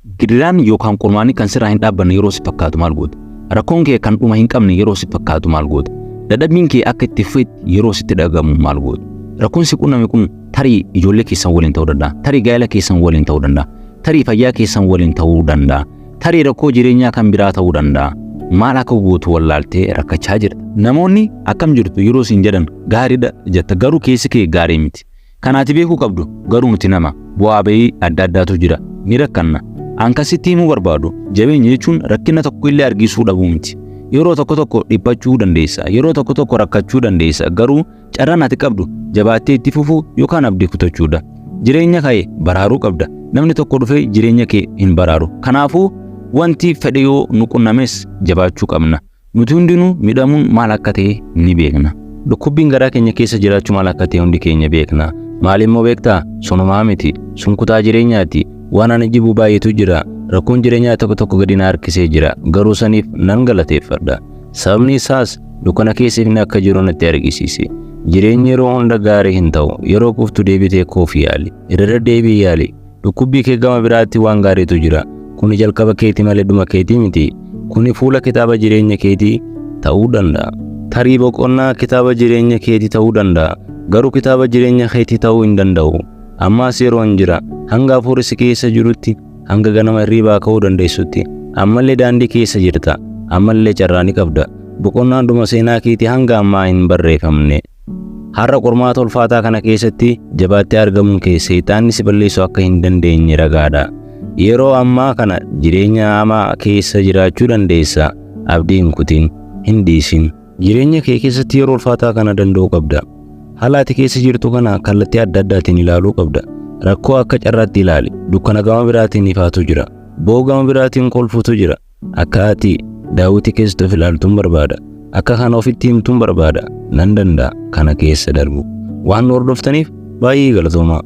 Gidiraan yookaan qormaanni kan sirraa hin dhaabbanne yeroo si fakkaatu maal goota? Rakkoon kee kan dhuma hin qabne yeroo si fakkaatu maal goota? Dadhabbiin kee akka itti fufetti yeroo sitti dhagahamu maal goota? Rakkoon si qunname kun tarii ijoollee keessan waliin ta'uu danda'a. Tarii gaa'ela keessan waliin ta'uu danda'a. Tarii fayyaa keessan waliin ta'uu danda'a. Tarii rakkoo jireenyaa kan biraa ta'uu danda'a. Maal akka gootu wallaaltee rakkachaa jirta. Namoonni akkam jirtu yeroo siin jedhan gaariidha jetta, garuu keessi kee gaarii miti. Kan ati beekuu qabdu garuu nuti nama bu'aa ba'ii adda addaatu jira, ni rakkanna. An kan sitti himuu barbaadu, jabeenya jechuun rakkina tokko illee argisuu dhabuu miti. Yeroo tokko tokko dhiphachuu dandeessa, yeroo tokko tokko rakkachuu dandeessa, garuu carraan ati qabdu jabaattee itti fufuu yookaan abdii kutachuudha. Jireenya kee baraaruu qabda. Namni tokko dhufee jireenya kee hin baraaru. Kanaafuu wanti fedhe yoo nu qunnames jabaachuu qabna. Nuti hundinuu midhamuun maal akka ta'e ni beekna. Dhukkubbiin garaa keenya keessa jiraachuu maal akka ta'e hundi keenya beekna. Maal immoo beektaa? Sunumaa miti. Sun kutaa jireenyaati. Waan ani jibu baay'eetu jira. Rakkoon jireenyaa tokko tokko gadi na harkisee jira. Garuu saniif nan galateeffadha. Sababni isaas dukkana keessa ifni akka jiru natti argisiise. Jireenyi yeroo hunda gaarii hin ta'u. Yeroo kuftu deebitee koof yaali. Irra deddeebi'i yaali. Dhukkubbii kee gama biraatti waan gaariitu jira. Kuni jalqaba keetii malee dhuma keetii miti. Kuni fuula kitaaba jireenya keetii ta'uu danda'a. Tarii boqonnaa kitaaba jireenya keetii ta'uu danda'a. Garuu kitaaba jireenya keetii ta'uu hin danda'u. Ammaas yeroon jira. Hanga hafuurri si keessa jirutti, hanga ganama hirriibaa ka'uu dandeessutti, ammallee daandii keessa jirta. Ammallee carraa ni qabda. Boqonnaan dhuma seenaa keetii hanga ammaa hin barreeffamne. Har'a qormaata ulfaataa kana keessatti jabaattee argamuun kee seexaanni si balleessuu akka hin dandeenye ragaadha. Yeroo ammaa kana jireenya hamaa keessa jiraachuu dandeessa. Abdii hin kutin, hin dhiisin. Jireenya kee keessatti yeroo ulfaataa kana danda'uu qabda. Haala ati keessa jirtu kana kallattii adda addaatiin ilaaluu qabda. Rakkoo akka carraatti ilaali. Dukkana gama biraatiin ifaatu jira. Bo'oo gama biraatiin kolfuutu jira. Akka ati daawwitii keessatti of ilaaltuun barbaada. Akka kana ofitti himtuun barbaada. Nan danda'a kana keessa darbu. Waan nu hordoftaniif baay'ee galatoomaa.